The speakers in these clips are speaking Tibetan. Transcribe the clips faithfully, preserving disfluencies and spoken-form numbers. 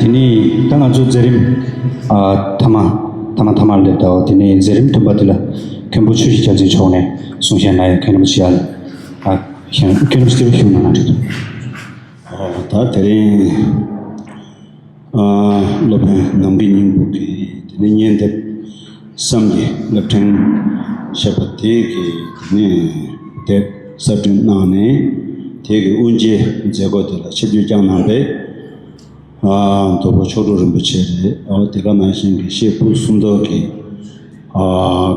དེ་ནས་ད་ང་ཚོ་མཛད་རིམ་ཨ་ཐ་མ་ཐ་མ་ཐ་མ་སླེབས་དོ། དེ་ནས་མཛད་རིམ་བདུན་པ་དེ་ལ་མཁན་པོ་ཆོས་ཀྱི་རྒྱལ་མཚན་མཆོག་ནས་གསུང་བཤད་གནང་ཡོད། མཁན་རིན་པོ་ཆེ་ཡར་ལ་ཨ་མཁན་རིན་པོ་ཆེ་དེ་བཞུགས་གནང་ན་འགྲིག་འདུག་ཨ་ད་དེ་རིང་ཨ་སློབ་དཔོན་ནམ་མཁའི་སྙིང་པོ་གི་དེ་ནས་སྙན་དེབ་གསུམ་གྱི་སློབ་ཕྲེང་ཞེས་པ་དེ་གི་དེ་ནས་དེབ་གསར་སྐྲུན་གནང་ནས། དེ་གི་དབུ་འབྱེད་མཛད་སྒོ་དེ་ལ་ཆིབས་བསྒྱུར་བསྐྱངས་གནང་བའི་ཨ་རྡོ་པོ་མཆོག་སྤྲུལ་རིན་པོ་ཆེ་རེད། ཨོ་དེ་ག་ནང་བཞིན་གྱི་ཤེས་ཕུག་སུམ་མདོ་གི་ཨ་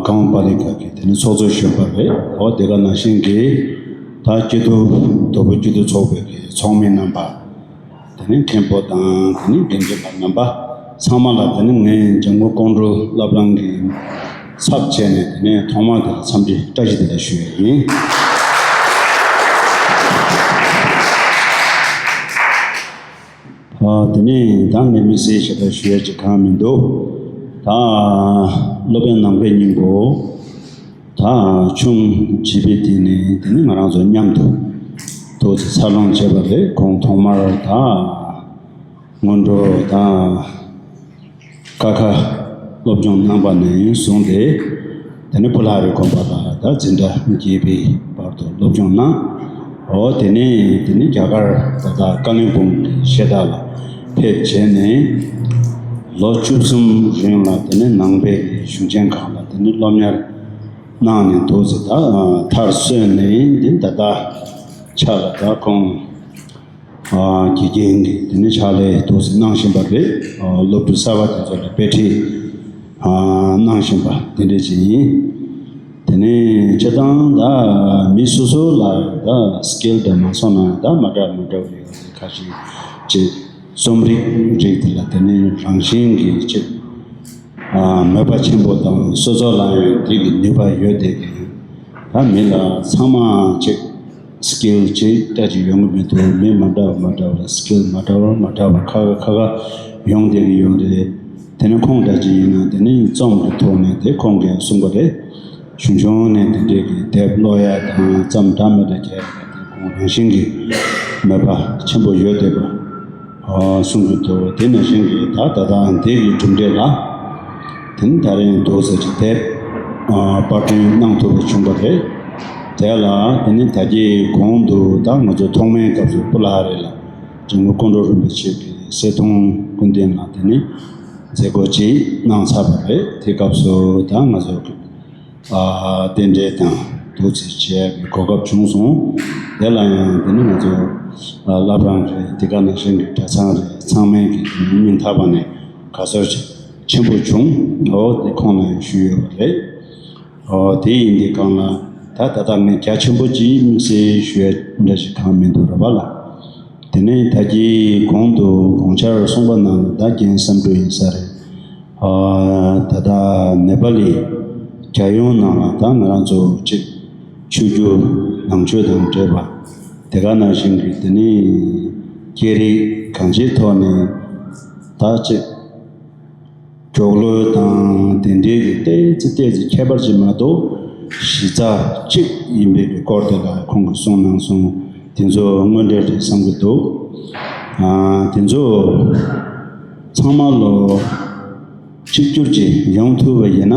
གངས་པ་ལི་ཀ་གི་དེ་ནི་ཚོགས་གཙོ་གཞོན་པ་རེད། ཨོ་དེ་ག་ནང་བཞིན་གྱི་ད་སྐྱིད་སྡུག་རྡོ་པོ་སྐྱིད་སྡུག་ཚོགས་པའི་གི་ཚོགས་མི་རྣམ་པ། དེ་ནས་མཁན་པོ་དང་དེ་ནས་འགན་འཛིན་པ་རྣམ་པ་ཚང་མ་ལ་དེ་ནས་ངས་འཇམ་མགོན་ཀོང་སྤྲུལ་བླ་བྲང་གི་ཚབ་བྱས་ནས་དེ་ནས་ཐོག་མར་དེ་ལ་འཚམས་འདྲི་བཀྲ་ཤིས་བདེ་ལེགས་ཞུ་ཡས་ཡིན། ཨ་དེ་ནས་ད་ངས་དམིགས་བསལ་ཞེ་དྲག་ཞུ་ཡས་ཅིག་གང་མི་འདུག་ད་སློབ་དཔོན་ནམ་མཁའི་སྙིང་པོ་ད་ཆུང་བྱིས་པའི་དུས་ནས་དེ་ནས་ང་རང་ཚོ་མཉམ་དུ་ཏོག་ཙམ་འཚར་ལོངས་བྱས་པ་རེད། ཁོང་ཐོག་མར་ད་སྔོན་འགྲོ་དང་ཀ་ཁ་སློབ་སྦྱོང་གནང་བ་ནས་བཟུང་སྟེ། དེ་ནས་སྤུ་ལྷ་རི་དགོན་པ་ལ་ད་འཛིན་གྲྭ་བརྒྱད་པའི་བར་དུ་སློབ་སྦྱོང་གནང་། འོ་དེ་ནས་དེ་ནས་རྒྱ་གར་ད་ལྟ་ཀ་ལིང་སྦུག་གི་བཤད་གྲྭ་ལ་ཕེབས་བྱས་ནས། ལོ་བཅུ་གསུམ་རིང་ལ་དེ་ནས་ནང་པའི་གཞུང་ཆེན་ཁག་ལ་དེ་ནས་སློབ་གཉེར་གནང་ནས་འདུག་ཟེར། ད་མཐར་སོན་ནས་འདི་ད་ལྟ་ཆ་ལ་ད་ཁོང་དགེ་རྒན་གྱི་དེ་ནས་ཕྱག་ལས་འདུག་ཟེར་གནང་བཞིན་པ་རེད། སློབ་ཕྲུག་གསར་པ་དེ་ཚོ་ལ་དཔེ་ཁྲིད་གནང་བཞིན་པ་དེ་འདྲ་ཅིག་ཡིན། དེ་ནས་སྤྱིར་བཏང་ད་མི་སོ་སོ་ལ་ད་སི་ཀིལ་འདྲ་མ་སོང་ན་ད་མ་འདྲ་མ་འདྲ་བ་ཡོད་རེད། ཁ་ཤས་ཅིག་རྩོམ་རིག་རིགས་དེ་ལ་དེ་ནས་རང་བཞིན་གྱི་ཅིག་ཨ་མོས་པ་ཆེན་པོ་དང་སོ་སོ་ལ་ཡང་དེ་གི་ནུས་པ་ཡོད་དེ་གི། ད་མི་ལ་ཚང་མ་ཅིག་སི་ཀིལ་ཅིག་ལྟ་ཅིག་ཡོང་གི་མི་འདུག་མི་མ་འདྲ་བ་མ་འདྲ་བ་ལ་སི་ཀིལ་མ་འདྲ་བ་མ་འདྲ་བ་ཁ་ཁ་ཁ་ཁ་ཡོང་བསྡད་ཀྱི་ཡོད་རེད། དེ་ནས་ཁོང་འདྲ་ཅིག་ཡིན་ན་དེ་ནས་རྩོམ་གྱི་ཐོག་ནས་དེ་ཁོང་གིས་གསུང་གི་རེད། ཆུང་ཆུང་ནས་དེ་འདྲའི་གི་དེབ་ཀློག་ཡ་དང་རྩོམ་འདྲ་མི་འདྲ་རྒྱག་ཡ་དེ་ཁོང་རང་བཞིན་གྱི་མོས་པ་ཆེན་པོ་ཡོད་བསྡད་པ་གསུང་གི་འདུག་དེ་ནང་བཞིན་གྱི་ད་ད་ལྟ་འདི་གི་གྲུབ་འབྲས་ལ་དེ་ནི་ད་རིང་འདུག་ཟེར་གྱི་དེབ་པར་སྐྲུན་གནང་ཐུབ་པ་བྱུང་བ་རེད། དེ་ལ་དེ་ནི་ད་གིན་གོང་དུ་ད་ང་ཚོ་ཐོག་མའི་སྐབས་སུ་སྤུ་ལྷ་རི་ལ་འཇམ་མགོན་ཀོང་སྤྲུལ་རིན་པོ་ཆེ་གི་གསེར་གདུང་སྐུ་རྟེན་ལ་དེ་ནི་མཛད་སྒོ་ཅིག་གནང་ཚར་བ་རེད། དེ་སྐབས་སུ་ད་ང་ཚོ་གི་ཨ་རྟེན་འབྲེལ་དང་འདུག་སེ་བྱེད་ཡག་གི་གོ་སྐབས་བྱུང་སོང་། དེ་ལ་ཡང་དེ་ནི་ང་ཚོ་ཨ་བླ་བྲང་རེད། དེ་ག་ནང་བཞིན་གྱི་གྲྭ་ཚང་རེད། ཚང་མས་ཀྱི་སྙིང་ཐག་པ་ནས་དགའ་ཚོར་ཆེན་པོ་བྱུང་། འོ་དེ་ཁོང་ལ་ཡང་ཞུས་ཡོད་པ་རེད། འོ་དེ་ཡིན་དུས་སྒང་ལ་ད་ད་ལྟ་ངས་རྒྱ་ཆེན་པོ་ཅིག་དམིགས་བསལ་ཞུ་ཡ་འདྲ་ཞིག་གང་མི་འདུག་ར་བ་ལ། དེ་ནས་ད་གིན་གོང་དུ་དགོངས་འཆར་གསུངས་པ་ནང་ལ་ད་རྒན་བསམ་གྲུབ་ཡིན་ས་རེད། ཨ་ད་ལྟ་ནེ་པ་ལི་རྒྱལ་ཡོངས་ནང་ལ་ད་ང་རང་ཚོ་ཅིག་ཆོས་བརྒྱུད་ནང་ཆོས་དང་འབྲེལ་བ་དེ་ག་ནང་བཞིན་གྱི་དེ་ནས་སྐད་རིགས་གང་ཅིའི་ཐོག་ནས་ད་ཅིག་མགྱོགས་ལོས་དང་དེ་འདྲའི་གི་ཏོག་ཙམ་ཏོག་ཙམ་ཁྱད་པར་ཅིག་མ་གཏོགས་གཞི་རྩ་གཅིག་ཡིན་པའི་གི་སྐོར་དེ་ལ་ཁོང་གིས་གསུངས་གནང་སོང་། དེ་ཚོ་དངོས་འབྲེལ་རེད་བསམ་གྱི་འདུག་ཨ་དེ་ཚོ་ཚང་མ་ལོ་གཅིག་གྱུར་གྱིས་ཡོང་ཐུབ་པ་ཡིན་ན།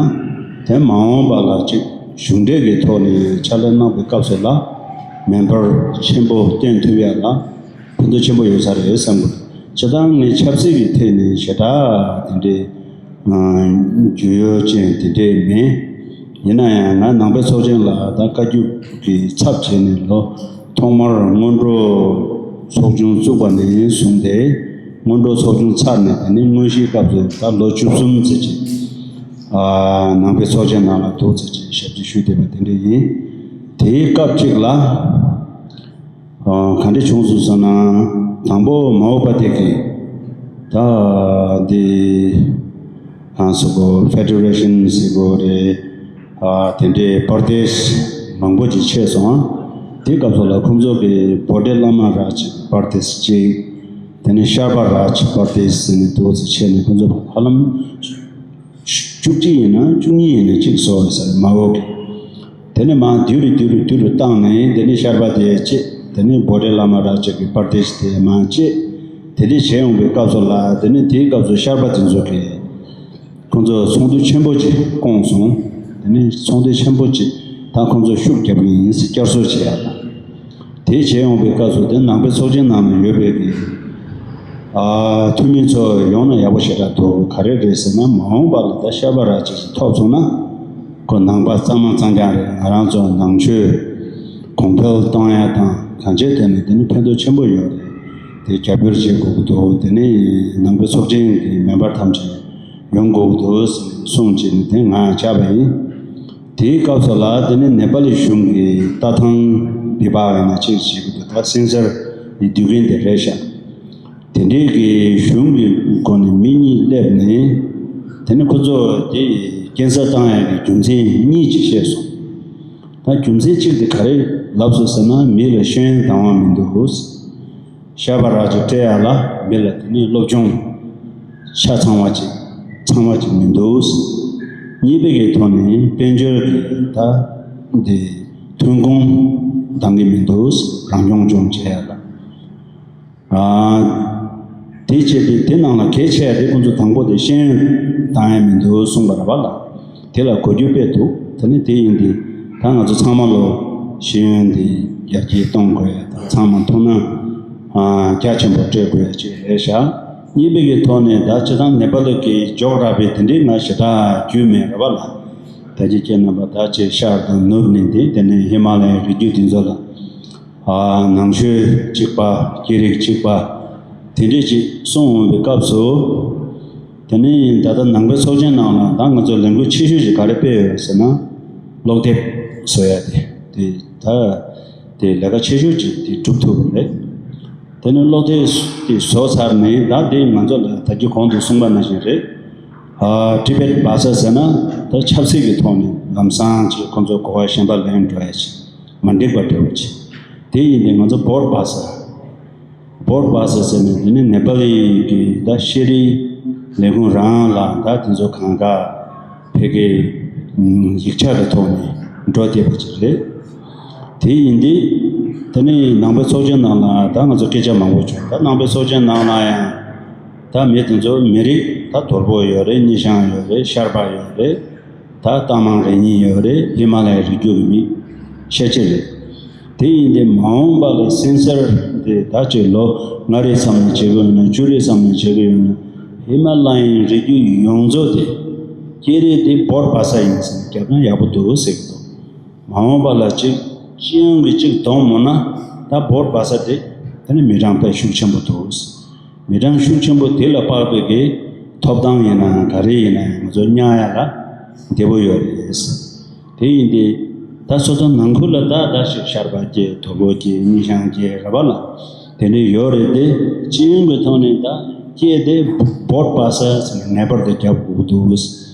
དེ་མ་འོངས་པ་ལ་ཅིག་གཞུང་འབྲེལ་གྱི་ཐོག་ནས་ཕྱག་ལས་གནང་བའི་སྐབས་སུ་ལ་མེ་འཕར་ཆེན་པོ་བསྟན་ཐུབ་ཡ་ལ་ཕན་ཐོགས་ཆེན་པོ་ཡོད་ས་རེད་བསམ་གྱི་འདུག་སྤྱིར་བཏང་ངས་ཆབ་སྲིད་ཀྱི་ཐད་ནས་ཞེ་དྲག་དེ་འདྲའི་ཨ་རྒྱུས་ཡོད་ཅན་དེ་འདྲས་མིན། ཡིན་ན་ཡང་ང་ནང་པའི་ཚོགས་ཆེན་ལ་ད་བཀའ་བརྒྱུད་ཀྱི་ཚབ་བྱས་ནས་ལོ་ཐོག་མར་སྔོན་འགྲོ་ཚོགས་ཆུང་བཙུགས་པ་ནས་བཟུང་སྟེ། སྔོན་འགྲོ་ཚོགས་ཆུང་ཚར་ནས་དེ་ནས་དངོས་གཞིའི་སྐབས་སུ་ད་ལོ་བཅུ་གསུམ་ཙམ་ཅིག་ཨ་ནང་པའི་ཚོགས་ཆེན་ནང་ལ་འདུག་ཙམ་ཅིག་ཞབས་ཕྱི་ཞུས་བསྡད་པ་དེ་འདྲ་ཡིན། དེའི་སྐབས་ཅིག་ལ། ཨ་ག་འདྲ་བྱུང་སོང་ཟེར་ན། དང་པོ་མའོ་པ་ཏེ་གིས་ད་འདི་གང་ཟེར་གོ། ཕེ་ཌེ་རེ་ཤན་ཟེར་གོ་རེད། ཨ་དེ་འདྲའི་པར་དེས་མང་པོ་ཅིག་ཕྱེ་སོང་ཨ། དེ་སྐབས་སུ་ལ་ཁོང་ཚོ་གིས་བོ་ཌེ་བླ་མ་རཱཇ་པར་དེས་གཅིག་དེ་ནས་ཤར་པ་རཱཇ་པར་དེས་ཟེར་ནས་འདུག་ཙམ་ཕྱེ་ནས་ཁོང་ཚོ་ཧ་ལམ་བཅུ་གཅིག་ཡིན་ན་བཅུ་གཉིས་ཡིན་ན་གཅིག་བཟོ་བ་ཟེར་མ་འོག་གི། དེ་ནས་མར་བསྡུས་རུ་བསྡུས་རུ་བསྡུས་རུ་བཏང་ནས། དེ་ནས་ཤར་པ་དེ་བཅད། དེ་ནས་བོ་ཌེ་བླ་མ་རཱཇ་གི་པར་དེ་དེ་མར་བཅད། དེ་འདྲ་བྱས་ཡོང་པའི་སྐབས་སུ་ལ། དེ་ནས་དེའི་སྐབས་སུ་ཤར་པ་དེ་ཚོ་གིས་ཁོང་ཚོ་ཚོགས་འདུ་ཆེན་པོ་ཅིག་བསྐོངས་སོང་། དེ་ནས་ཚོགས་འདུ་ཆེན་པོ་ཅིག་ད་ཁོང་ཚོ་ཤུགས་རྒྱབ་ཀྱི་ཡིན་ཟེར་བསྐྱར་གསོ་བྱེད་ཡ་དང་། དེ་བྱས་ཡོང་པའི་སྐབས་སུ་དེ་ནང་པའི་ཚོགས་ཆེན་ནང་ན་ཡོད་པའི་གི་ཨ་འཐུས་མི་ཚོ་ཡོང་ན་ཡག་པོ་ཞེ་དྲག་འདུག། ག་རེ་རེད་ཟེར་ན། མ་འོངས་པ་ལ་ད་ཤར་པ་ར་ཅིག་ཐོབ་སོང་ན། ཁོ་ནང་པ་གཙང་མ་གཙང་རྐྱང་རེད། ང་རང་ཚོ་ནང་ཆོས་གོང་འཕེལ་གཏོང་ཡ་དང་གང་ཅིའི་ཐད་ནས་དེ་ནི་ཕན་ཐོགས་ཆེན་པོ་ཡོད་རེད། དེ་རྒྱབ་སྐྱོར་བྱེད་དགོས་ཀྱི་འདུག། དེ་ནི་ནང་པའི་ཚོགས་ཆེན་གྱི་མེམ་བར་ཐམས་ཅད་ཡོང་དགོས་ཀྱི་འདུག་གསུངས་བྱས་ནས་དེ་ང་བཅར་བ་ཡིན། དེའི་སྐབས་སུ་ལ་དེ་ནི་ནེ་པ་ལི་གཞུང་གི་ལྟ་སྟངས་འབད་པ་ཡིན་ན་ཅིག་བྱེད་ཀྱི་འདུག། ད་སེང་སར་ནི་དུས་རྒྱུན་དེ་རེད་ཤག། དེ་འདྲའི་གི་གཞུང་གི་སྒོ་ནས་མི་གཉིས་སླེབས་ནས། དེ་ནི་ཁོ་ཚོ་དེ་སྐྱིན་གསབ་བཏང་ཡག་གི་རྒྱུ་མཚན་གཉིས་ཅིག་བཤད་སོང་། ད་རྒྱུ་མཚན་གཅིག་དེ་ག་རེ་ལབ་སོང་ཟེར་ན། མི་ལ་ཤེས་ཡོན་དང་བ་མི་འདུག། ཤར་པ་ར་ཅིག་སྤྲད་ཡ་ལ་མི་ལ་དེ་ནི་སློབ་སྦྱོང་ཆ་ཚང་བ་ཅིག་ཚང་བ་ཅིག་མི་འདུག། གཉིས་པའི་གི་ཐོག་ནས་དཔལ་འབྱོར་གྱི་ད་དེ་ཐོན་ཁུངས་འདང་གི་མི་འདུག། རང་སྐྱོང་ལྗོངས་བྱེད་ཡ་ལ། ཨ། དེ་བྱས་ཏེ་དེ་ནང་ལ་གལ་ཆེ་བ་དེ་ཁོང་ཚོ་དང་པོ་དེ་ཤེས་ཡོན་འདང་ཡ་མི་འདུག་གསུངས་པ་རེད་པ་ལ། དེ་ལ་གོ་རྒྱུ་དཔེ་འདུག། དེ་ནི་དེ་ཡིན་ཏེ། ད་ང་ཚོ་ཚང་མ་ལོ་ཤེས་ཡོན་དེ་ཡར་རྒྱས་གཏོང་དགོས་ཡ་དང་། ཚང་མ་མཐོང་སྣང་ཨ་རྒྱ་ཆེན་པོ་སྤྲད་དགོས་ཡ་ཅིག་རེད་ཤག། གཉིས་པའི་གི་ཐོག་ནས་ད་སྤྱིར་བཏང་ནེ་པ་ལི་གི་ཇོག་ར་ཕི་དེ་འདྲའི་ང་ཞེ་དྲག་རྒྱུས་མེད་རེད་པ་ལ། ད་ཅི་ཁྱེད་རྣམ་པ་ད་ཅིག་ཤར་དང་ནུབ་ནས་དེ། དེ་ནས་ཧི་མ་ལ་ཡའི་རི་རྒྱུད་དེ་ཚོ་ལ། ཨ། ནང་ཆོས་གཅིག་པ། སྐད་རིགས་གཅིག་པ། དེ་འདྲས་ཅིག་གསུངས་འོང་བའི་སྐབས་སུ། དེ་ནས་ད་ལྟ་ནང་པའི་ཚོགས་ཆེན་ནང་ལ་ད་ང་ཚོ་ལས་འགུལ་ཆེ་ཤོས་ཅིག་ག་རེ་སྤེལ་ཡོད་ཟེར་ན། ཀློག་དེབ་བཟོ་ཡ་དེ། དེ་ད་དེ་ལས་ཀ་ཆེ་ཤོས་ཅིག་དེ་སྒྲུབ་ཐུབ་པ་རེད། དེ་ནས་ཀློག་དེབ་དེ་བཟོ་ཚར་ནས། ད་དེ་ང་ཚོ་ལ་ད་གིན་གོང་དུ་གསུངས་པ་ནང་བཞིན་རེད། ཨ། ཊི་བེཊ་བྷ་ཤ་ཟེར་ན་ད་ཆབ་སྲིད་ཀྱི་ཐོག་ནས་ལམ་སང་ཅིག་ཁོང་ཚོ་གོ་བ་གཞན་པ་ལེན་འགྲོ་ཡ་ཅིག་མ་འགྲིག་པ་འདྲ་བོ་ཅིག། དེ་ཡིན་དུས་ང་ཚོ་བྷོཊ་བྷ་ཤ། བྷོཊ་བྷ་ཤ་ཟེར་ནས་དེ་ནི་ནེ་པ་ལི་གི་ད་ཤེས་རིག་ལས་ཁུངས་རང་ལ་ད་དེ་ཚོ་གང་ག་ཕ་གིའི་ཡིག་ཆ་གི་ཐོག་ནས་འགྲོ་བསྡད་པ་ཅིག་རེད། དེ་ཡིན་དུས་དེ་ནི་ནང་པའི་ཚོགས་ཆེན་ནང་ལ་ད་ང་ཚོ་སྐད་ཆ་མང་པོ་བྱུང་། ད་ནང་པའི་ཚོགས་ཆེན་ནང་ལ་ཡང་ད་མི་དེ་ཚོ་མི་རིགས་ད་དོལ་པོ་ཡོད་རེད། སྙེ་ཤང་ཡོད་རེད། ཤར་པ་ཡོད་རེད། ད་རྟ་མང་རེ་གཉིས་ཡོད་རེད། ཧི་མ་ལ་ཡའི་རི་རྒྱུད་ཀྱི་མི་ཤས་ཆེ་རེད། དེ་ཡིན་ཏེ་མ་འོངས་པ་ལ་སེང་སར་དེ་ད་ཅིག་ལོ་ལྔ་རེའི་མཚམས་ནས་བྱེད་ཀྱི་ཡོད་ན། བཅུ་རེའི་མཚམས་ནས་བྱེད་ཀྱི་ཡོད་ན། ཧི་མ་ལ་ཡའི་རི་རྒྱུད་ཡོངས་རྫོགས་དེ་སྐད་རིགས་དེ་བྷོཊ་བྷ་ཤ་ཡིན་ཟེར་ནས་བརྒྱབ་ན་ཡག་པོ་འདུག་ཟེར་གྱི་འདུག། མ་འོངས་པ་ལ་ཅིག་སྤྱི་ཡོངས་ཀྱི་ཅིག་སྡོམ་འོང་ན། ད་བྷོཊ་བྷ་ཤ་དེ་དེ་ནི་མི་གྲངས་དཔེ་ཤུགས་ཆེན་པོ་འདུག། མི་གྲངས་ཤུགས་ཆེན་པོ་དེ་ལ་དཔག་པའི་གི་ཐོབ་ཐང་ཡིན་ནའང་ག་རེ་ཡིན་ནའང་ང་ཚོ་མཉམ་ཡ་ལ་བདེ་པོ་ཡོད་རེད། དེ་ཡིན་ཏེ་ད་སོ་སོ་ནང་ཁུལ་ལ་ད་ད་ཞིག་ཤར་པ་སྐད། དོལ་པོ་སྐད། སྙེ་ཤང་སྐད་རེད་པ་ལ། དེ་འདྲ་ཡོད་རེད་དེ། སྤྱི་ཡོངས་ཀྱི་ཐོག་ནས་ད་སྐད་དེ་བྷོཊ་བྷ་ཤ་ཟེར་ནས་ངེས་པར་དུ་རྒྱབ་དགོས་ཀྱི་འདུག།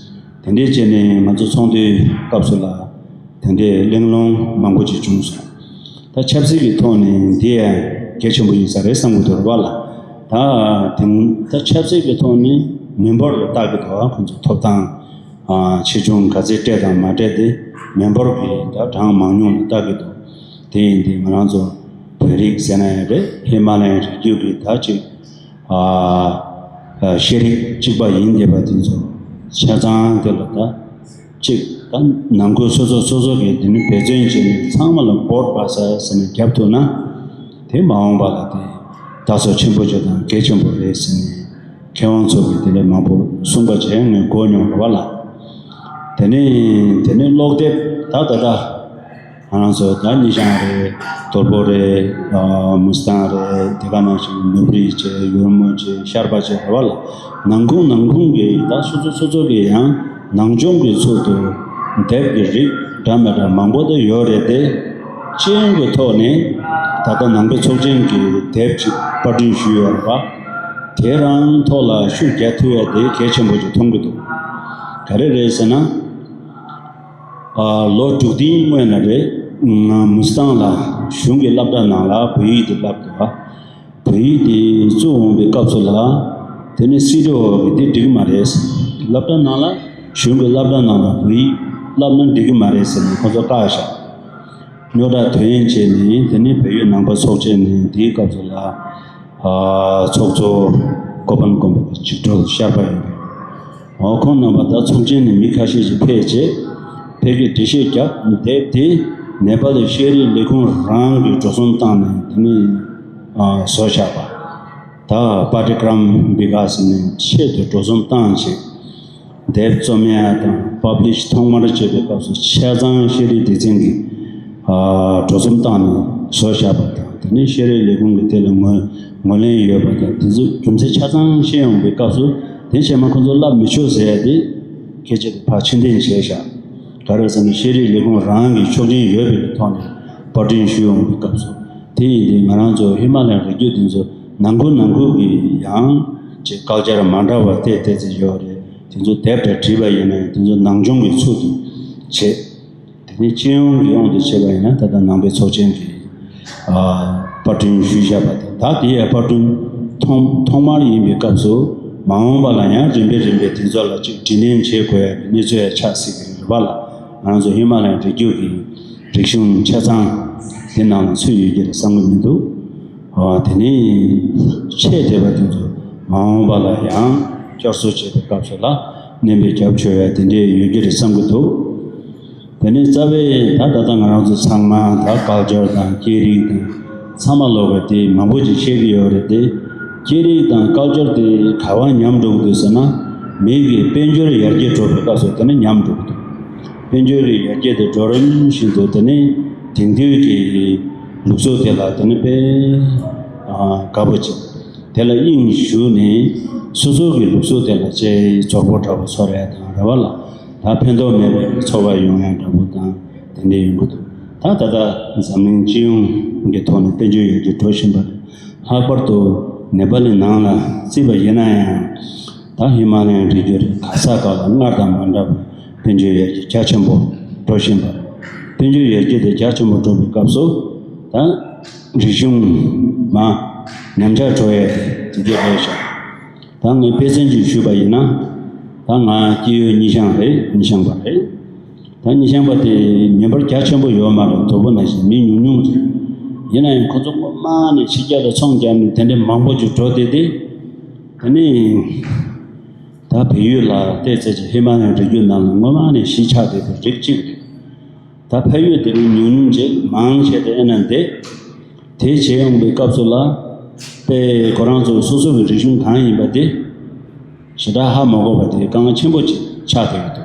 དེ་འདྲས་བྱས་ནས་ང་ཚོ་ཚོགས་འདུའི་སྐབས་སུ་ལ་དེ་འདྲས་གླེང་སློང་མང་པོ་ཅིག་བྱུང་སོང་། ད་ཆབ་སྲིད་ཀྱི་ཐོག་ནས་འདི་ཡང་གལ་ཆེན་པོ་ཡིན་ས་རེད་བསམ་གྱི་འདུག་རེད་པ་ལ། ད་དེང་ད་ཆབ་སྲིད་ཀྱི་ཐོག་ནས་མི་འབོར་ལ་བལྟ་གི་འདུག། ཨ། ཁོང་ཚོ་ཐོབ་ཐང་ཨ་ཆེ་ཆུང་ག་ཚད་སྤྲད་དང་མ་སྤྲད་དེ། མི་འབོར་གྱི་ད་གྲངས་མང་ཉུང་ལ་བལྟ་གི་འདུག། དེ་ཡིན་དུས་ང་རང་ཚོ་བོད་རིགས་ཟེར་ན་ཡང་རེད། ཧི་མ་ལ་ཡའི་རི་རྒྱུད་ཀྱི་ད་ཅིག་ཨ། ཨ། ཤེས་རིག་གཅིག་པ་ཡིན་བསྡད་པ་དེ་ཚོ་ཆ་ཚང་དེ་ལ་ད་གཅིག་ད་ནང་ཁུལ་སོ་སོ་སོ་སོ་གིས་དེ་ནི་འབད་བརྩོན་བྱས་ནས་ཚང་མ་ལ་བྷོཊ་བྷ་ཤ་ཟེར་ནས་རྒྱབ་ཐུབ་ན། དེ་མ་འོངས་པ་ལ་དེ་དར་སྲོལ་ཆེན་པོ་ཅིག་དང་གལ་ཆེན་པོ་རེད་ཟེར་ནས་མཁས་དབང་ཚོ་གིས་དེ་ལས་མང་པོ་གསུངས་པ་བྱས་ངས་གོ་མྱོང་རེད་པ་ལ། དེ་ནས་དེ་ནས་ཀློག་དེབ་ད་ད་ལྟ། ང་རང་ཚོ་ད་སྙེ་ཤང་རེད། དོལ་པོ་རེད། ཨ། མུ་སི་ཐང་རེད། དེ་ག་ནང་བཞིན་ནུབ་རིའི་བྱས། ཡོལ་མོ་བྱས། ཤར་པ་བྱས་རེད་པ་ལ། ནང་ཁུལ་ནང་ཁུལ་གྱི་ད་སོ་སོ་སོ་སོ་གི་ཡང་ནང་སྦྱོང་གི་ཚུལ་དུ་དེབ་ཀྱི་རིགས་འདྲ་མི་འདྲ་མང་པོ་ད་ཡོད་རེད་དེ། སྤྱི་ཡོངས་ཀྱི་ཐོག་ནས་ད་ལྟ་ནང་པའི་ཚོགས་ཆེན་གྱི་དེབ་ཅིག་པར་སྐྲུན་ཞུས་ཡོད་རེད་པ། དེ་རང་ཐོག་ལ་ཤུགས་རྒྱག་ཐུབ་ཡ་དེ་གལ་ཆེན་པོ་ཅིག་མཐོང་གི་འདུག། ག་རེ་རེད་ཟེར་ན། ཨ། ལོ་དྲུག་བདུན་སྔོན་ལ་རེད། ང་མུ་སི་ཐང་ལ་གཞུང་གི་སློབ་གྲྭ་ནང་ལ་བོད་ཡིག་དེ་བསླབ་འདུག། བོད་ཡིག་དེ་བཙུགས་འོང་བའི་སྐབས་སུ་ལ། དེ་ནས་སི་ཌི་ཨོ་གིས་དེ་འགྲིག་གི་མ་རེད། སློབ་གྲྭ་ནང་ལ་གཞུང་གི་སློབ་གྲྭ་ནང་ལ་བོད་ཡིག་བསླབ་ན་འགྲིག་གི་མ་རེད་ཟེར་ནས་ཁོ་ཚོ་བཀག་བཞག། རྙོག་དྲ་དོན་བྱས་ནས་དེ་ནས་བལ་ཡུལ་ནང་པ་ཚོགས་ཆེན་ནས་དེའི་སྐབས་སུ་ལ། ཨ་ཚོགས་གཙོ་གོ་པན་དགོན་པ་གི་ཆིག་སྒྲིལ་ཤར་པ་ཡིན་པས། ཨོ་ཁོང་རྣམ་པ་ད་ཚོགས་ཆེན་ནས་མི་ཁ་ཤས་ཤིག་ཕེབས་རྗེས་ཕ་གིར་འགྲེལ་བཤད་བརྒྱབ། དེབ་དེ་ནེ་པ་ལི་ཤེས་རིག་ལས་ཁུངས་རང་གིས་འགྲོ་སོང་བཏང་ནས་དེ་ནས་ཨ་བཟོ་བཞག་པ། ད་པ་ཊི་ཀྲམ་བི་ག་ཟེར་ནས་ཆེད་དུ་འགྲོ་སོང་བཏང་རྗེས། དེབ་རྩོམ་ཡ་དང་པབ་ལི་ཤི་ཐོག་མར་བྱེད་པའི་སྐབས་སུ་ཆ་ཚང་ཤེས་རིག་སྡེ་ཚན་གྱིས་ཨ་འགྲོ་སོང་བཏང་ནས་བཟོ་བཞག་པ་དང་། དེ་ནས་ཤེས་རིག་ལས་ཁུངས་ཀྱིས་དེ་ལ་ངོས་ངོས་ལེན་ཡོད་པ་དང་། དེ་ཚོ་རྒྱུ་མཚན་ཆ་ཚང་ཤེས་ཡོང་བའི་སྐབས་སུ། དེ་བྱས་མ་ཁོ་ཚོ་བསླབ་མི་ཆོག་ཟེར་ཡ་དེ་སྐད་ཆ་དེ་ཕར་ཕྱིར་འཐེན་བྱས་བཞག་ག་རེ་ཟེར་ན་ཤེས་རིག་ལས་ཁུངས་རང་གི་ཆོག་མཆན་ཡོད་པའི་ཐོག་ནས་པར་སྐྲུན་ཞུས་ཡོང་བའི་སྐབས་སུ། དེ་ཡིན་དུས་ང་རང་ཚོ་ཧི་མ་ལ་ཡའི་རི་རྒྱུད་དེ་ཚོ་ནང་ཁུལ་ནང་ཁུལ་གྱི་ཡང་ཅིག་ཀལ་ཅར་མ་འདྲ་བ་ཏོག་ཙམ་ཡོད་རེད། དེ་ཚོ་དེབ་དང་བྲིས་པ་ཡིན་ན་ཡང་དེ་ཚོ་ནང་སྦྱོང་གི་ཚུལ་དུ་བྱེད། དེ་ནས་སྤྱི་ཡོངས་ཀྱི་དབང་དུ་བྱས་པ་ཡིན་ན་ད་ལྟ་ནང་པའི་ཚོགས་ཆེན་གྱི་ཨ་པར་སྐྲུན་ཞུས་བཞག་པ་དང་། ད་དེའི་པར་སྐྲུན་ཐོག་ཐོག་མར་ཡིན་པའི་སྐབས་སུ་མ་འོངས་པ་ལ་ཡང་རིམ་པས་རིམ་པས་དེ་ཚོ་ལ་ཅིག་དྲིས་ལན་བྱེད་དགོས་ཡ་གི་གནས་ཚུལ་ཡང་ཆགས་སྲིད་ཀྱི་རེད་པ་ལ། ང་རང་ཚོ་ཧི་མ་ལ་ཡའི་རི་རྒྱུད་ཀྱི་རིག་གཞུང་ཆ་ཚང་དེ་ནང་ལ་ཚུད་ཡོད་ཀྱི་རེད་བསམ་གྱི་མི་འདུག་ཨ་དེ་ནས་ཆེད་དེ་བ་དེ་ཚོ་མ་འོངས་པ་ལ་ཡང་བསྐྱར་གསོ་བྱེད་པའི་སྐབས་སུ་ལ་སྣོན་པའི་རྒྱབ་ཆོད་ཡ་དེ་འདྲས་ཡོད་ཀྱི་རེད་བསམ་གྱི་འདུག་དེ་ནས་རྩ་བའི་ད་ད་ལྟ་ང་རང་ཚོ་ཚང་མ་ད་ཀལ་ཅར་དང་སྐད་རིགས་དང་ཚང་མ་ལོག་པ་དེ་མང་པོ་ཅིག་ཤེས་ཀྱི་ཡོད་རེད་དེ། སྐད་རིགས་དང་ཀལ་ཅར་དེ་ག་བ་ཉམས་འགྲོ་གི་འདུག་ཟེར་ན། མི་གི་དཔལ་འབྱོར་ཡར་རྒྱས་འགྲོ་བའི་སྐབས་སུ་དེ་ནི་ཉམས་འགྲོ་གི་འདུག་དཔལ་འབྱོར་གྱི་ཡར་རྒྱས་དེ་འགྲོ་རིམ་བཞིན་དུ་དེ་ནི་དེང་དུས་ཀྱི་ལུགས་སྲོལ་དེ་ལ་དེ་ནི་དཔེ་ཨ་དགའ་པོ་ཅིག་དེ་ལ་དབྱིངས་ཞུགས་ནས་སོ་སོ་གི་ལུགས་སྲོལ་དེ་ལ་ཅིག་བཙོག་པོ་འདྲ་པོ་ཚོར་ཡ་དང་རེད་པ་ལ། ད་ཕན་ཐོགས་མེད་པའི་ཚོར་བ་ཡོང་ཡ་འདྲ་པོ་དང་དེ་འདྲ་ཡོང་གི་འདུག་ད་ད་ལྟ་འཛམ་གླིང་སྤྱི་ཡོངས་ཀྱི་ཐོག་ནས་དཔལ་འབྱོར་ཡར་རྒྱས་འགྲོ་བཞིན་པ་རེད། ལྷག་པར་དུ་ནེ་པ་ལི་ནང་ལ་བརྩིས་པ་ཡིན་ན་ཡང་། ད་ཧི་མ་ལ་ཡའི་རི་རྒྱུད་རེད། ག་ས་ག་ལ་སྔར་དང་མ་འདྲ་བའི་དཔལ་འབྱོར་ཡར་རྒྱས་རྒྱ་ཆེན་པོ་འགྲོ་བཞིན་པ་རེད། དཔལ་འབྱོར་ཡར་རྒྱས་དེ་རྒྱ་ཆེན་པོ་འགྲོ་བའི་སྐབས་སུ་ད་རིག་གཞུང་མ་ཉམས་ཆག་འགྲོ་ཡས་དེ་འདྲ་རེད་ཤག་ད་ངས་དཔེ་མཚོན་ཅིག་ཞུས་པ་ཡིན་ན། ད་ང་སྐྱེས་ཡུལ་སྙི་ཤང་རེད། སྙི་ཤང་པ་རེད། ད་སྙི་ཤང་པ་དེ་མེ་འབར་རྒྱ་ཆེན་པོ་ཡོད་མ་རེད། དོལ་པོ་ནང་བཞིན་མི་ཉུང་ཉུང་རེད། ཡིན་ན་ཡང་ཁོ་ཚོ་སྔོན་མ་ནས་ཕྱི་རྒྱལ་ལ་ཚོང་བརྒྱབ་ནས་དེ་འདྲའི་མང་པོ་ཅིག་འགྲོ་བསྡད་དེ། དེ་ནས་ད་བལ་ཡུལ་ལ་བལྟས་ཚེ་ཅིག་ཧི་མ་ལ་ཡའི་རི་རྒྱུད་ནང་ལ་སྔོན་མ་ནས་གཞིས་ཆགས་བསྡད་པའི་རིགས་གཅིག་རེད། ད་ཕ་ཡུལ་དེ་རིང་ཉུང་ཉུང་བྱས་མང་ཆེ་དེ་ཨེ་ན་འདི། དེ་བྱས་ཡོང་པའི་སྐབས་སུ་ལ། དཔེ་ཁོ་རང་ཚོ་སོ་སོ་གི་རིག་གཞུང་གང་ཡིན་པ་དེ་ཞེ་དྲག་ཧ་མ་གོ་བ་དེ་དཀའ་ངལ་ཆེན་པོ་ཅིག་ཆགས་བསྡད་ཀྱི་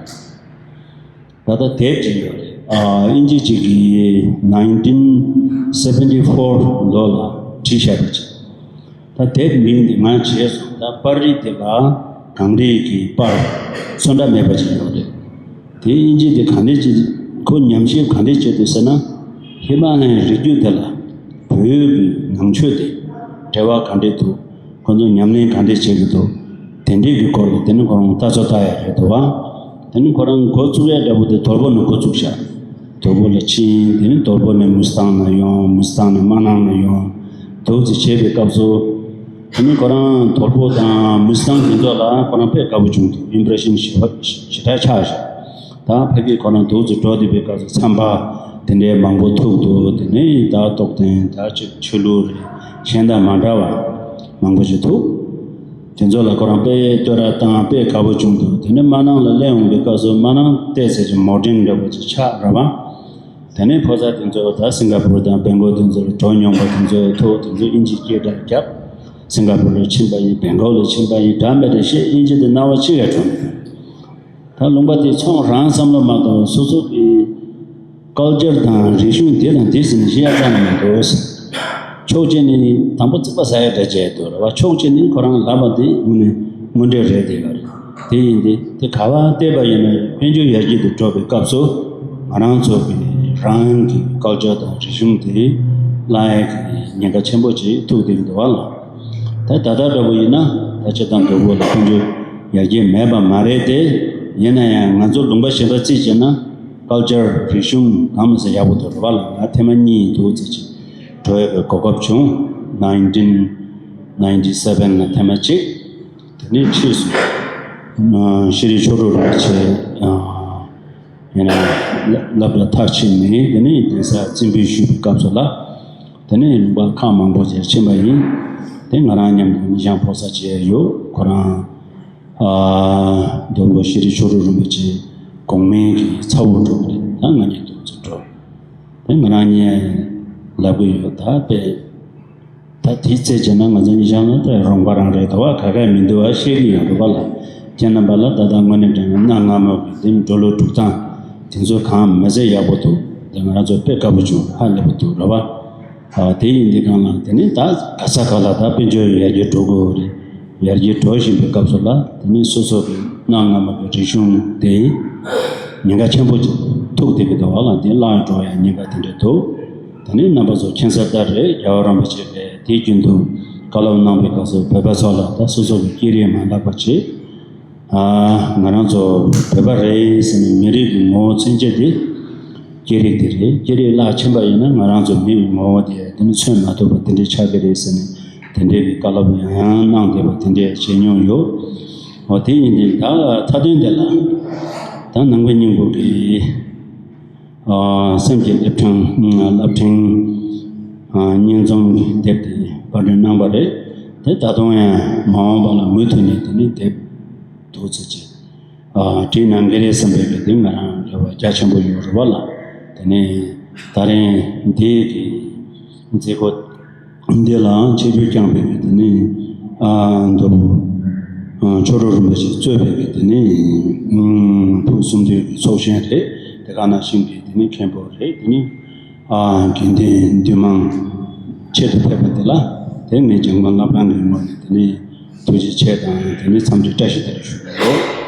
འདུག་ད་ལྟ་དེབ་ཅིག་ཡོད་རེད། ཨ་དབྱིན་ཇི་ཅིག་གིས་nineteen seventy four ལོ་ལ་བྲིས་བཞག་པ་ཅིག་ད་དེབ་མིང་འདི་ང་བརྗེད་སོང་། ད་པར་རིས་དེ་ལ་གངས་རིས་ཀྱི་པར་ཚོན་ཁྲ་མེད་པ་ཅིག་ཡོད་རེད། དེ་དབྱིན་ཇི་དེ་ག་འདྲས་ཅིག་ཁོ་ཉམས་ཞིབ་ག་འདྲས་བྱས་འདུག་ཟེར་ན། ཧི་མ་ལ་ཡའི་རི་རྒྱུད་དེ་ལ་བོད་ཀྱི་ནང་ཆོས་དེ་འབྲེལ་བ་ག་འདྲས་འདུག་ཁོ་ཚོ་ཉམས་ལེན་ག་འདྲས་བྱེད་ཀྱི་འདུག་དེ་འདྲས་ཀྱི་སྐོར་ལ་དེ་ནི་ཁོ་རང་ལྟ་ཚོད་ལྟ་ཡ་རེད་འདུག་བ། དེ་ནི་ཁོ་རང་འགོ་བཙུགས་ཡ་འདྲ་པོ་དེ་དོལ་པོ་ནས་འགོ་བཙུགས་ཤག་དོལ་པོ་ལ་ཕྱིན། དེ་ནི་དོལ་པོ་ནས་མུ་སི་ཐང་ལ་ཡོང་། མུ་སི་ཐང་ནས་མ་ནང་ལ་ཡོང་། འདུག་ཅིག་བྱེད་པའི་སྐབས་སུ། དེ་ནི་ཁོ་རང་དོལ་པོ་དང་མུ་སི་ཐང་དེ་ཚོ་ལ་ཁོ་རང་དཔེ་དགའ་པོ་བྱུང་འདུག་ཨིམ་པི་རེ་ཤན་ཞེ་དྲག་ཆགས་ཤག་ད་ཕ་གིར་ཁོ་རང་འདུག་ཅིག་འགྲོ་བསྡད་པའི་སྐབས་སུ་མཚམས་པ་དེ་འདྲའི་མང་པོ་ཐུག་འདུག་དེ་ནི་ད་རྟོགས་ལྡན་ད་ཅིག་ཆོས་ལུགས་རེད། གཞན་དང་མ་འདྲ་བ་མང་པོ་ཞིག་ཐུག་དེ་ཚོ་ལ་ཁོ་རང་དཔེ་བསྟོད་ར་བཏང་། དཔེ་དགའ་པོ་བྱུང་འདུག་དེ་ནས་མ་ནང་ལ་སླེབས་འོང་པའི་སྐབས་སུ་མ་ནང་བལྟས་ཚེ་ཅིག་མོ་ཌན་འདྲ་པོ་ཅིག་ཆགས་ར་བ། དེ་ནས་ཕོ་གསར་དེ་ཚོ་ད་སིང་ག་པུར་དང་སྦེང་ཀོག་དེ་ཚོ་ལ་འགྲོ་མྱོང་པ་དེ་ཚོ་ཐུག་དེ་ཚོ་དབྱིན་ཇི་སྐད་གྲགས་བརྒྱབ། སིང་ག་པུར་ལ་ཕྱིན་པ་ཡིན། སྦེང་ཀོག་ལ་ཕྱིན་པ་ཡིན། འདྲ་མི་འདྲ་བཤད། དབྱིན་ཇི་དེ་རྣ་བ་གཅིག་ཡང་གྲོལ་མི་འདུག་ད་ལུང་པ་དེ་ཚོང་རང་བསམ་བློ་མ་གཏོང་། སོ་སོ་གི་ཀལ་ཅར་དང་རིག་གཞུང་དེ་དང་དེ་ཟིན་ཤེས་ཡ་ཙམ་མི་འདུག་ཕྱོགས་གཅིག་ནས་དང་པོ་རྩིག་པ་ཟ་ཡ་འདྲ་བྱས་འདུག་ར་བ། ཕྱོགས་གཅིག་ནས་ཁོ་རང་ལབ་པ་དེ་དངོས་གནས་དངོས་འབྲེལ་རེད་བསྡད་ཡོད་རེད། དེ་ཡིན་དེ་དེ་ག་བ་བལྟས་པ་ཡིན་ན་དཔལ་འབྱོར་ཡར་རྒྱས་དུ་འགྲོ་བའི་སྐབས་སུ་ང་རང་ཚོ་གི་རང་གི་ཀལ་ཅར་དང་རིག་གཞུང་དེ་བརླག་ཡ་གི་ཉེན་ཁ་ཆེན་པོ་ཅིག་ཐུག་བསྡད་ཀྱི་འདུག་བ་ལ། ད་ད་ལྟ་འདྲ་པོ་ཡིན་ན་ད་སྤྱིར་བཏང་དོལ་པོ་ལ་དཔལ་འབྱོར་ཡར་རྒྱས་མེད་པ་མ་རེད་དེ། ཡིན་ན་ཡང་ང་ཚོ་ལུང་པ་གཞན་པ་རྩིས་བྱས་ན། ཀལ་ཅར་རིག་གཞུང་གང་མིན་ཟེར་ཡག་པོ་འདུག་རེད་བ་ལ། ང་ཐེངས་མ་གཉིས་འདུག་ཙམ་ཅིག་འགྲོ་ཡག་གི་གོ་སྐབས་བྱུང་། nineteen ninety seven ལ་ཐེངས་མ་གཅིག་དེ་ནས་ཕྱིས་སུ་ཤེས་རིག་ཕྱོགས་སྒྲིག་ལ་བྱས། ཡིན་ན་ལབ་ལ་ཐག་ཆད་ནས་དེ་ནས་གདན་ས་རྩིས་འབུལ་ཞུས་པའི་སྐབས་སུ་ལ། དེ་ནས་ལུང་པ་ཁག་མང་པོ་ཅིག་ཕྱིན་པ་ཡིན། དེ་ང་རང་མཉམ་དུ་མི་ཤང་ཕོ་ས་བྱས་ཡོད། ཁོ་རང་ཨ་རྡོ་པོ་ཤེས་རིག་ཆོས་གྲོགས་རིན་པོ་ཆེ་གོང་མའི་གི་ཚ་བོ་འགྲོ་གི་རེད། ད་ང་གཉིས་འདུག་ཚུལ་འགྲོ། དེ་ང་རང་གཉིས་ལབ་གི་ཡོད། ད་དཔེ་ད་དེའི་ཚེ་བྱས་ན་ང་ཚོ་མི་ཤང་ལ་ད་རོང་པ་རང་རེད། ད་བ་ག་ག་མི་འདུག་བ་ཤེས་གི་ཡོད་རེད་པ་ལ། ཁྱེད་རྣམ་པ་ལ་ད་ལྟ་དངོས་གནས་དྲང་གནང་སྔ་མོ་གི་དེ་འགྲོ་ལུགས་གྲུབ་སྟངས་དེ་ཚོ་གང་མི་ཚེ་ཡག་པོ་འདུག་དེ་ང་རང་ཚོ་དཔེ་དགའ་པོ་བྱུང་། ཧ་ལས་པོ་འདུག་རེད་པ། ཨ་དེ་ཡིན་དུས་གང་ལ་དེ་ནི་ད་ག་ས་ག་ལ་ད་དཔལ་འབྱོར་ཡར་རྒྱས་འགྲོ་དགོས་རེད། ཡར་རྒྱས་འགྲོ་བཞིན་པའི་སྐབས་སུ་ལ་དེ་ནི་སོ་སོ་གི་གནའ་སྔ་མོ་གི་རིག་གཞུང་དེ་ཉེན་ཁ་ཆེན་པོ་ཅིག་ཐུག་བསྡད་ཀྱི་འདུག་བ་ལ། དེ་བརླག་འགྲོ་ཡ་ཉེན་ཁ་དེ་འདྲ་འདུག་དེ་ནི་རྣམ་པ་ཚོ་མཁྱེན་གསལ་ལྟར་རེད། རྒྱལ་བ་རིན་པོ་ཆེ་གིས་དེ་རྒྱུན་དུ་བཀའ་སློབ་གནང་བའི་སྐབས་སུ་བོད་པ་ཚོ་ལ་ད་སོ་སོ་གི་སྐད་རིགས་མ་བརླག་པ་བྱེད། ཨ་ང་རང་ཚོ་བོད་པ་རེད་ཟེར་ནས་མི་རིགས་ཀྱི་ངོ་བོ་མཚོན་བྱེད་དེ་སྐད་རིགས་དེ་རེད། སྐད་རིགས་བརླག་ཕྱིན་པ་ཡིན་ན་ང་རང་ཚོ་མི་ཡི་ངོ་བོ་དེ་དེ་ནི་མཚོན་མ་ཐུབ་པ་དེ་འདྲ་ཆགས་ཀྱི་རེད་ཟེར་ནས་དེ་འདྲའི་གི་བཀའ་སློབ་ཡང་ཡང་གནང་བསྡད་པ་དེ་འདྲ་བྱས་མྱོང་ཡོད། འོ་དེ་ཡིན་དུས་ད་མཐའ་དོན་དེ་ལ་ད་ནང་པའི་སྙིང་པོ་གི་ཨ་སེམས་ཀྱི་བསླབ་ཕྲེང་བསླབ་ཕྲེང་ཨ་སྙན་རྩོམ་གྱི་དེབ་དེ་པར་སྐྲུན་གནང་བ་རེད། དེ་ད་དུང་ཡང་མ་འོངས་པ་ལ་མུ་མཐུད་ནས་དེ་ནི་དེབ་འདུག་ཚེ་ཅིག་ཨ་བྲིས་གནང་གི་རེད་བསམ་པའི་གི་དེ་ང་རང་རེ་བ་རྒྱ་ཆེན་པོ་ཡོད་རེད་བ་ལ། དེ་ནས་ད་རིང་འདི་གི་མཛད་སྒོ་འདི་ལའང་ཆིབས་བསྒྱུར་བསྐྱངས་པའི་གི་དེ་ནི་ཨ་མདོ་བུ་ཨ་ཆོས་གྲོགས་རིན་པོ་ཆེ་གཙོས་པའི་གི་དེ་ནི་ཨ་ཕུགས་གསུམ་འདུས་ཀྱི་ཚོགས་ཆེན་རེད། དེ་ག་ནང་བཞིན་གི་དེ་ནི་མཁན་པོ་རེད། དེ་ནི་ཨ་དགེ་འདུན་འདུས་མང་ཆེད་དུ་ཕེབས་པ་དེ་ལ་དེ་ངས་འཇམ་མགོན་བླ་བྲང་གི་ངོས་ནས་དེ་ནི་ཐུགས་རྗེ་ཆེ་དང་དེ་ནི་འཚམས་འདྲི་བཀྲ་ཤིས་བདེ་ལེགས་ཞུ་གི་ཡོད།